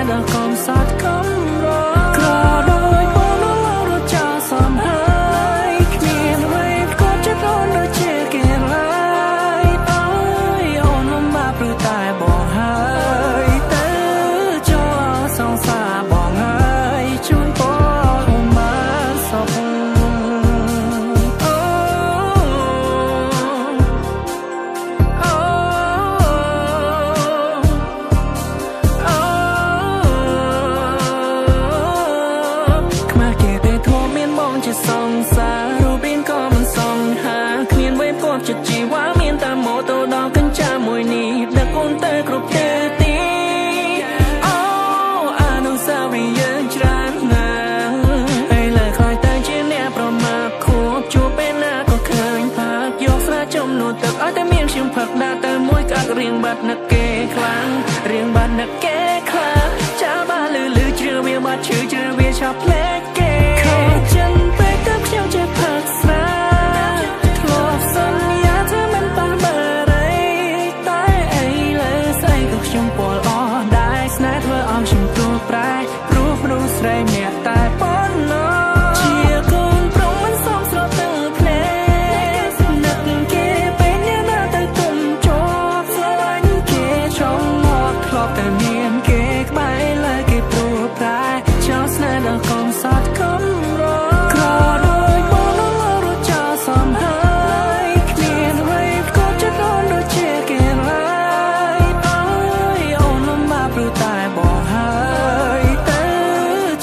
ហ៍ដល់កំសត់កំរក្រដោយបងនៅរត់ចោលសំហើយគ្មានអ្វីក៏ចិត្តអូនដូចជាគេឡើយអើយអូនលំបាកព្រោះតែបងហើយទៅចូលសង្សារបងហើយជូនពរអូនបានសុខអូអូអូខ្មាស់គេទេធ្លាប់មានបងជាសង្សាររូបរាងក៏មិនសង្ហាគ្មានវេផ្គាប់ចិត្តជីវ៉ាមានតាមម៉ូតូដល់កញ្ចាមួយនេះដឹកអូនទៅគ្រប់ទិសទីអូអនុស្សាវរីយ៍យើងច្រើនណាស់ឥឡូវខ្លាចតែជាអ្នកប្រមាថខួបជួបពេលណាក៏ឃើញផាកយកស្រាចំនួនទឹកឲ្យតែមានខ្ញុំផឹកដាក់ទៅមួយក្អាក់រៀងបាត់នឹកគេខ្លាំងរៀងបាត់នឹកគេខ្លាំងចាបានលឺលឺជ្រឿវាបាត់ឈឺជ្រឿវាឆាប់ភ្លេចគេខកចិនពេកទៅខ្ញុំចេះផឹកស្រាធ្លាប់សន្យាថាមិនប៉ះបារីតែឥឡូវស្អីក៏ខ្ញុំពលអស់ដែរស្នេហ៍ធ្វើឲ្យខ្ញុំព្រួប្រែព្រោះមនុស្សស្រីម្នាក់តែប៉ុណ្ណោះជាកូនប្រុសមិនសមស្រទាំងភ្នែកនឹកគេពេលអ្នកណាទៅទុំជាប់ស្រឡាញ់គេចង់មកធ្លាប់តែមានគេក្បែរឡើយគេព្រួប្រែចោលស្នេហ៍ដល់កំសត់កំរក្រដោយបងនៅរត់ចោលសំហើយគ្មានអ្វីក៏ចិត្តអូនដូចជាគេឡើយអើយអូនលំបាកព្រោះតែបងហើយទៅ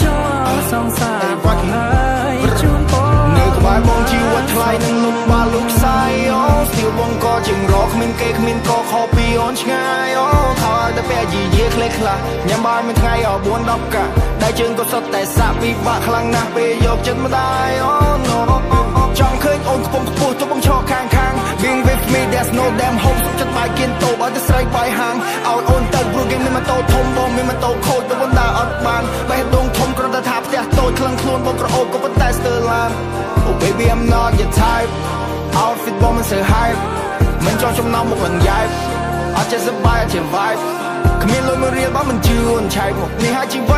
ចូលសង្សារបងហើយជូនពរ នៅក្បែរបងជីវិតថ្លៃនឹងលំបាកលោកខ្សែអូស្ទៀវបងក៏ជាងរកគ្មានគេគ្មានកខពីអូនឆ្ងាយអូខោឲ្យតែពាក់យីយាខ្លេខ្លះញ៉ាំបាយមួយថ្ងៃអស់4 10កាក់ដៃជើងក៏សុទ្ធតែសាក់ពិបាកខ្លាំងណាស់ពេលយកចិត្តម្ដាយអូ no ចង់ឃើញអូនខ្ពង់ខ្ពស់ទោះបងឈរខាងខាង Being with me, there's no damn hope សុខចិត្តបាយគៀនតូបឲ្យតែស្រីបាយហាងឲ្យអូនទៅព្រោះគេមានម៉ូតូធំបងមានម៉ូតូខូចទៅបណ្ដាអត់បានបេះដូងធំគ្រាន់តែថាផ្ទះតូចក្លឹងខ្លួនបងក្រអូបក៏ប៉ុន្តែស្ទើរឡាន Oh baby, I'm not your type outfit បងមិនសូវ hype មិនចង់ចំណោមមុខឡើងយ៉ែបអត់ចេះសប្បាយអត់ចេះ vibe គ្មានលុយមួយរៀលបងមិនជឿអូនឆែកមកនេះហើយជីវិត